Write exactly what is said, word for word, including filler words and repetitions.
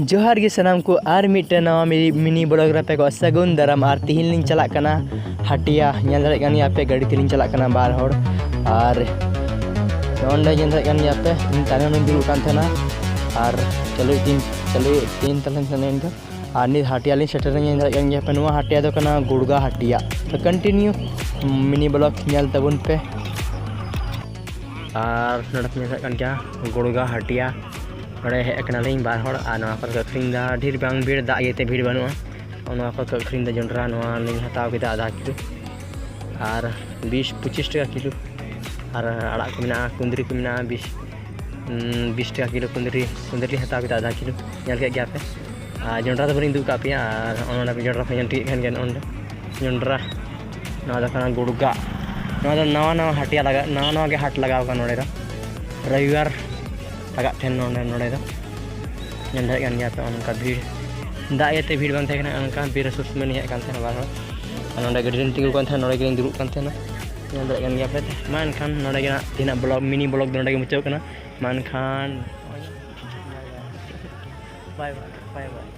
ᱡᱚᱦᱟᱨ ᱜᱮ ᱥᱟᱱᱟᱢ ᱠᱚ, ᱟᱨ ᱢᱤᱫᱴᱮᱱ ᱱᱟᱣᱟ ᱢᱤᱱᱤ, ᱢᱤᱱᱤ ᱵᱞᱚᱜ ᱨᱮ ᱟᱯᱮ ᱠᱚ ᱥᱟᱹᱜᱩᱱ ᱫᱟᱨᱟᱢ᱾ ᱟᱨ ᱛᱤᱦᱤᱧ ᱞᱤᱧ ᱪᱟᱞᱟᱜ ᱠᱟᱱᱟ ᱦᱟᱹᱴᱤᱭᱟ᱾ ᱧᱮᱞ ᱫᱟᱲᱮᱭᱟᱜ ᱠᱟᱱ ᱜᱮᱭᱟ ᱯᱮ, ᱜᱟᱹᱰᱤ ᱛᱮᱞᱤᱧ ᱪᱟᱞᱟᱜ ᱠᱟᱱᱟ ᱵᱟᱨ ᱦᱚᱲ᱾ ᱟᱨ ᱱᱚᱸᱰᱮ ᱧᱮᱞ ᱫᱟᱲᱮᱭᱟᱜ ᱠᱟᱱ ᱜᱮᱭᱟ ᱯᱮ, ᱤᱧ ᱛᱟᱭᱱᱚᱢ ᱨᱤᱧ ᱫᱩᱲᱩᱵ ᱠᱟᱱ ᱛᱟᱦᱮᱱᱟ᱾ ᱟᱨ ᱪᱟᱹᱞᱩᱭᱮᱫ ᱛᱤᱧ, ᱪᱟᱹᱞᱩᱭᱮᱫ ᱛᱤᱧ ᱛᱟᱦᱮᱱ ᱛᱟᱦᱮᱱᱟ ᱤᱧ ᱫᱚ᱾ ᱟᱨ ᱱᱤᱛ ᱦᱟᱹᱴᱤᱭᱟ ᱞᱤᱧ ᱥᱮᱴᱮᱨ ᱮᱱᱟ᱾ ᱧᱮᱞ ᱫᱟᱲᱮᱭᱟᱜ ᱠᱟᱱ ᱜᱮᱭᱟ ᱯᱮ, ᱱᱚᱣᱟ ᱦᱟᱹᱴᱤᱭᱟ ᱫᱚ ᱠᱟᱱᱟ ᱜᱩᱲᱜᱟ ᱦᱟᱹᱴᱤᱭᱟ᱾ ᱛᱚ continue ᱢᱤᱱᱤ ᱵᱞᱚᱜ ᱧᱮᱞ ᱛᱟᱵᱚᱱ ᱯᱮ᱾ ᱟᱨ ᱱᱚᱰᱮ ᱯᱮ ᱧᱮᱞ ᱫᱟᱲᱮᱭᱟᱜ ᱠᱟᱱ ᱜᱮᱭᱟ ᱜᱩᱲᱜᱟ ᱦᱟᱹᱴᱤᱭᱟ᱾ ᱱᱚᱰᱮ ᱦᱮᱡ ᱟᱠᱟᱱᱟᱞᱤᱧ ᱵᱟᱨ ᱦᱚᱲ, ᱟᱨ ᱱᱚᱣᱟ ᱠᱚᱨᱮ ᱠᱚ ᱟᱹᱠᱷᱨᱤᱧ ᱮᱫᱟ᱾ ᱰᱷᱮᱨ ᱵᱟᱝ ᱵᱷᱤᱲ, ᱫᱟᱜ ᱤᱭᱟᱹᱛᱮ ᱵᱷᱤᱲ ᱵᱟᱹᱱᱩᱜᱼᱟ᱾ ᱱᱚᱣᱟ ᱠᱚᱨᱮ ᱠᱚ ᱟᱹᱠᱷᱨᱤᱧ ᱮᱫᱟ ᱡᱚᱱᱰᱨᱟ᱾ ᱱᱚᱣᱟ ᱞᱤᱧ ᱦᱟᱛᱟᱣ ᱠᱮᱫᱟ ᱟᱫᱷᱟ ᱠᱤᱞᱳ, ᱟᱨ ᱵᱤᱥ ᱯᱚᱸᱪᱤᱥ ᱴᱟᱠᱟ ᱠᱤᱞᱳ᱾ ᱟᱨ ᱟᱲᱟᱜ ᱠᱚ ᱢᱮᱱᱟᱜᱼᱟ, ᱠᱩᱸᱫᱽᱨᱤ ᱠᱚ ᱢᱮᱱᱟᱜᱼᱟ, ᱵᱤᱥ, ᱩᱸ, ᱵᱤᱥ ᱴᱟᱠᱟ ᱠᱤᱞᱳ ᱠᱩᱸᱫᱽᱨᱤ᱾ ᱠᱩᱸᱫᱽᱨᱤ ᱞᱤᱧ ᱦᱟᱛᱟᱣ ᱠᱮᱫᱟ ᱟᱫᱷᱟ ᱠᱤᱞᱳ, ᱧᱮᱞ ᱠᱮᱫ ᱜᱮᱭᱟ ᱯᱮ᱾ ᱟᱨ ᱡᱚᱱᱰᱨᱟ ᱫᱚ ᱵᱟᱹᱞᱤᱧ ᱩᱫᱩᱜ ᱟᱠᱟᱫ ᱯᱮᱭᱟ, ᱟᱨ ᱚᱱᱟ ᱡᱚᱱᱰᱨᱟ ᱯᱮ ᱧᱮᱞ ᱴᱷᱤᱠ ᱠᱟᱱ ᱜᱮᱭᱟ᱾ ᱱᱚᱸᱰᱮ ᱡᱚᱱᱰᱨᱟ, ᱱᱚᱣᱟ ᱫᱚ ᱠᱟᱱᱟ ᱜᱩᱲᱜᱟ᱾ ᱱᱚᱣᱟ ᱫᱚ ᱱᱟᱣᱟ ᱱᱟᱣᱟ ᱦᱟᱹᱴᱤᱭᱟ ᱞᱟᱜᱟᱜ, ᱱᱟᱣᱟ ᱱᱟᱣᱟ ᱜᱮ ᱦᱟᱴ ᱞᱟᱜᱟᱣ ᱠᱟᱱᱟ ᱱᱚᱸᱰᱮ ᱫᱚ᱾ ᱨᱚᱵᱤᱵᱟᱨ ᱞᱟᱜᱟᱜ ᱛᱟᱦᱮᱱ ᱱᱚᱸᱰᱮ, ᱱᱚᱸᱰᱮ ᱫᱚ᱾ ᱧᱮᱞ ᱫᱟᱲᱮᱭᱟᱜ ᱠᱟᱱ ᱜᱮᱭᱟ ᱯᱮ, ᱚᱱᱠᱟ ᱵᱷᱤᱲ, ᱫᱟᱜ ᱤᱭᱟᱹᱛᱮ ᱵᱷᱤᱲ ᱵᱟᱝ ᱛᱟᱦᱮᱸ ᱠᱟᱱᱟ᱾ ᱚᱱᱠᱟ ᱵᱤᱨ ᱥᱩᱥ ᱢᱮᱱ ᱦᱮᱡ ᱠᱟᱱ ᱛᱟᱦᱮᱱᱟ ᱵᱟᱨ ᱦᱚᱲ᱾ ᱟᱨ ᱱᱚᱸᱰᱮ ᱜᱟᱹᱰᱤ ᱨᱤᱧ ᱛᱤᱸᱜᱩ ᱠᱟᱱ ᱛᱟᱦᱮᱱᱟ, ᱱᱚᱸᱰᱮ ᱜᱮᱞᱤᱧ ᱫᱩᱲᱩᱵ ᱠᱟᱱ ᱛᱟᱦᱮᱱᱟ᱾ ᱧᱮᱞ ᱫᱟᱲᱮᱭᱟᱜ ᱠᱟᱱ ᱜᱮᱭᱟ ᱯᱮ᱾ ᱢᱟ ᱮᱱᱠᱷᱟᱱ ᱱᱚᱸᱰᱮ ᱜᱮ ᱱᱟᱜ ᱛᱮᱦᱮᱧᱟᱜ ᱵᱞᱚᱜ ᱫᱚ ᱱᱚᱸᱰᱮ ᱜᱮ ᱢᱩᱪᱟᱹᱫ ᱠᱟᱱᱟ᱾ ᱢᱟ ᱮᱱᱠᱷᱟᱱ bye bye, bye bye, bye bye᱾